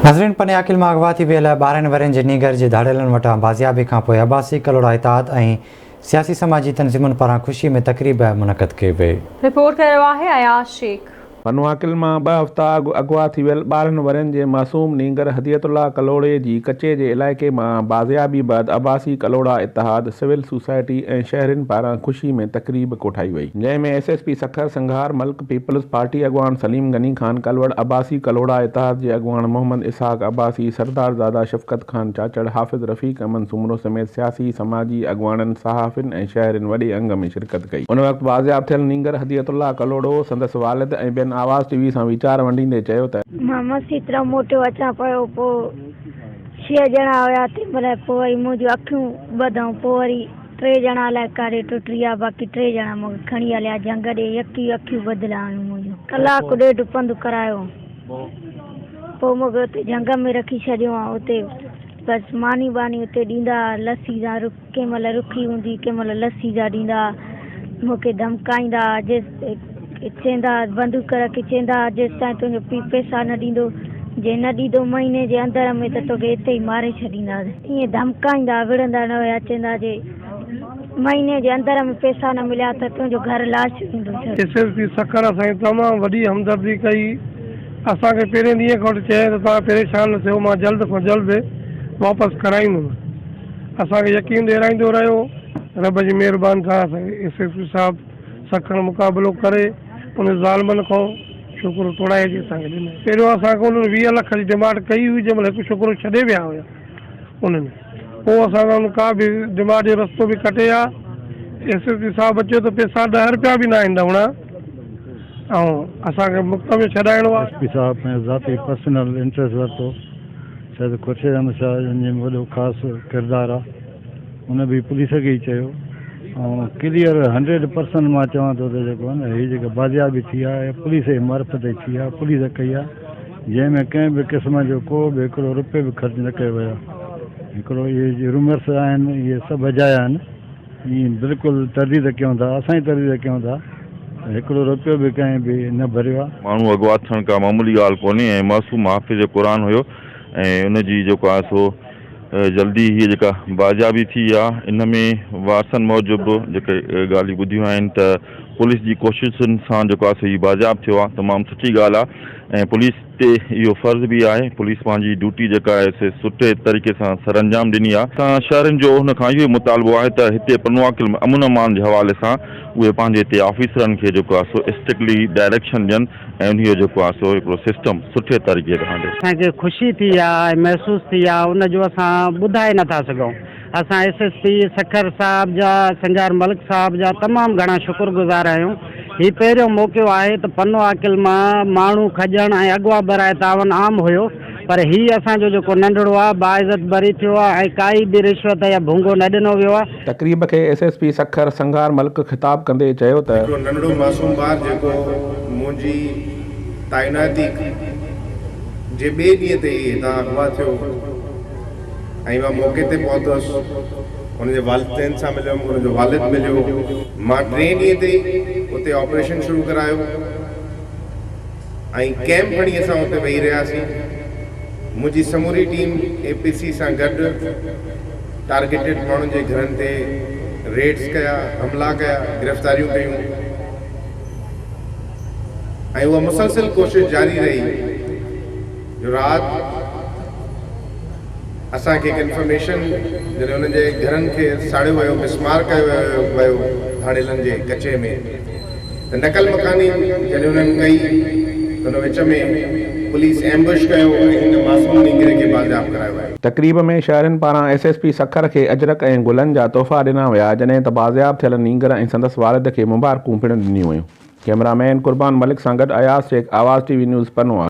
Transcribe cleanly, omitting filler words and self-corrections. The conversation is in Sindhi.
ناظرين پني عاقل مان اغوا ٿي ويل 12 ورهين جي نينگر جي ڌاڙيلن وٽان بازيابي کانپوء عباسي ڪلهوڙا اتحاد ۽ سياسي سماجي تنظيمن پاران خوشي ۾ تقريب منعقد ڪئي وئي. رپورٽ ڪري رهيو آهي اياز شيخ. پنوعاقل مان ٻه هفتا اڳ اغوا ٿي ويل 12 ورهين جي معصوم نينگر هديت الله ڪلهوڙي جي ڪچي جي علائقي مان بازيابي بعد عباسي ڪلهوڙا اتحاد، سول سوسائٽي ۽ شهرين پاران خوشي ۾ تقريب ڪوٺائي وئي. جنهن ۾ S S P Sukkur Sanghar Malik, peoples party اڳواڻ سليم غني خان ڪلوڙ، عباسي ڪلهوڙا اتحاد جي اڳواڻ محمد اسحاق عباسي، سردار زاده شفقت خان چاچڙ، حافظ رفيق احمد سومرو سميت سياسي، سماجي اڳواڻن، صحافين ۽ شهرين وڏي انگ ۾ شرڪت ڪئي. ان وقت بازياب ٿيل نينگر هديت الله ڪلهوڙو، سندس والد ۽ ٻين آواز ٽي وي سان ويچار ونڊيندي چيو ته. مان مسيت ڏانهن موٽيو اچان پيو، پوء ڇهه ڄڻا هيا، تنهن مهل پوء وري منهنجون اکيون ٻڌائون، پوء وري ٽي ڄڻا الائي ڪاڏي ٽٽي ويا، باقي ٽي ڄڻا مون کي کڻي هليا جهنگ ڏي، يڪي اکيون ٻڌل آهيون منهنجون. ڪلاڪ ڏيڍ پنڌ ڪرايو، پوء مون کي اتي جهنگ ۾ رکي ڇڏيو ۽ اتي بس ماني ٻاني اتي ڏيندا ها، لسي سان ڪنهن مهل رکي هوندي ڪنهن مهل لسي جا ڏيندا ها، مون کي ڌمڪائيندا ها، جيس چيندا ها بندوق رکي چيندا ها جيستائين تنهنجو پيء پئسا نه ڏيندو، جي نه ڏيندو مهيني جي اندر ۾ ته توکي اتي ئي ماري ڇڏينداسين. ائين ڌمڪائيندا ها، وڙهندا نه هيا، چيندا ها جي مهيني جي اندر ۾ پئسا نه مليا ته تنهنجو گهر لاش ايندو. ايس ايس پي سکر اسان جي تمام وڏي همدردي ڪئي. اسان کي پهرين ڏينهن کان وٺي چيائين ته توهان پريشان نه ٿيو مان جلد کان جلد واپس ڪرائيندم. اسان کي يقين ڏيارائيندو رهيو. رب جي مهرباني سان اسان کي ايس ايس پي صاحب سکڻ مقابلو ڪري انهن ظالمن کان ڇوڪرو توڙائي اچي اسان کي ڏنو. پهريون اسان کان انهن 20 لک جي ڊمانڊ ڪئي هئي جنهن مهل هڪ ڇوڪرو ڇڏي ويا هيا انهن پوء اسان کان ڪا به ڊمانڊ جو رستو به ڪٽي ها. ايس ايس پي صاحب چيو ته پئسا 10 رپيا به ناهن ڏوڻا ۽ اسان کي مفت ۾ ڇڏائڻو آهي. ايس پي صاحب پنهنجو ذاتي پرسنل انٽريسٽ ورتو. سيد خورشيد احمد شاهه جن جي ۾ وڏو خاص ڪردار آ ان به پوليس کي ئي چيو ۽ ڪليئر هنڊريڊ پرسنٽ مان چوان ٿو ته جيڪو آ نه هي جيڪا بازيابي ٿي آ اها پوليس جي معرفت ئي ٿي آ پوليس ڪئي آ جنهن ۾ ڪنهن به قسم جو ڪو به هڪڙو روپيو به خرچ نه ڪيو ويو آ هڪڙو اهي رومرس آهن اهي سڀ اجايا آهن. ائين بلڪل ترديد ڪيون ٿا، اسان ئي ترديد ڪيون ٿا ته هڪڙو روپيو به ڪنهن به نه ڀريو آهي. ماڻهو اغوا ٿيڻ ڪا معمولي ڳالهه ڪونهي ۽ معصوم حافظ قرآن هيو ۽ ان جي جيڪو آهي سو جلدي هيء جيڪا بازيابي ٿي آهي ان ۾ وارثن موجب جيڪي ڳالهيون ٻڌيون آهن ته پوليس جي ڪوششن سان جيڪو آهي سو هي بازياب ٿيو آهي تمام سٺي ڳالهه آهي ۽ پوليس تي اهو فرض به آهي پوليس پنهنجي ڊيوٽي جيڪا آهي سي سٺي طريقي سان سرانجام ڏني آهي اسان شهرين جو ان کان اهو ئي مطالبو آهي ته هتي پنوعاقل ۾ امن امان جي حوالي سان اهي پنهنجي هتي آفيسرن کي جيڪو آهي سو اسٽرڪٽلي ڊائريڪشن ڏين ۽ انهي جو جيڪو آهي سو هڪڙو سسٽم سٺي طريقي سان هلي. اسان کي خوشي ٿي آ ۽ محسوس ٿي آ ان جو اسان ٻڌائي نه ٿا سگهون. اسان ايس ايس پي سکر صاحب جا سنگهار ملڪ صاحب جا تمام گهڻا شڪر گذار آهيون. هي پهريون موقعو آهي ته پنو عاقل مان ماڻهو کڄڻ ۽ اغوا برائي تعاون عام هيو پر هي اسان جو جيڪو ننڍڙو آ باعزت بري ٿيو آ ۽ ڪائي به رشوت يا ڀونگو نه ڏنو ويو آ. تقريب کي S S P Sukkur Sanghar Malik خطاب ڪندي چيو ته. هڪڙو ننڍڙو معصوم ٻار جيڪو منهنجي تعيناتي جي ٻئي ڏينهن تي ئي هتان اغوا ٿيو. ۽ مان موقعي تي پهتس، ان جي والدين سان مليم، ان جو والد مليو. مان ٽئين ڏينهن تي ئي اتي آپريشن شروع ڪرايو ۽ ڪئمپ هڻي اسان اتي ويهي رهياسين. منهنجي سموري ٽيم اي پي سي سان گڏ ٽارگيٽيڊ ماڻهن جي گهرن تي ريڊز ڪيا، حملا ڪيا، گرفتاريون ڪيون ۽ اها مسلسل ڪوشش جاري رهي جو رات اسان کي هڪ انفارميشن جڏهن انهن جي گهرن کي ساڙيو ويو مسمار ڪيو ويو ڌاڙيلن جي ڪچي ۾ ته نقل مڪاني جڏهن انهن ڪئي ته ان وچ ۾ پوليس ايمبش ڪيو ۽ هن معصوم نينگري کي بازياب ڪرايو ويو. تقريب ۾ شهرين پاران ايس ايس پي سکر کي اجرڪ ۽ گلن جا تحفا ڏنا ويا جڏهن ته بازياب ٿيل نينگر ۽ سندس والد کي مبارڪون پڻ ڏنيون ويون. ڪئميرا مين قربان ملڪ سان گڏ اياز شيخ آواز ٽي وي نيوز پنوهه.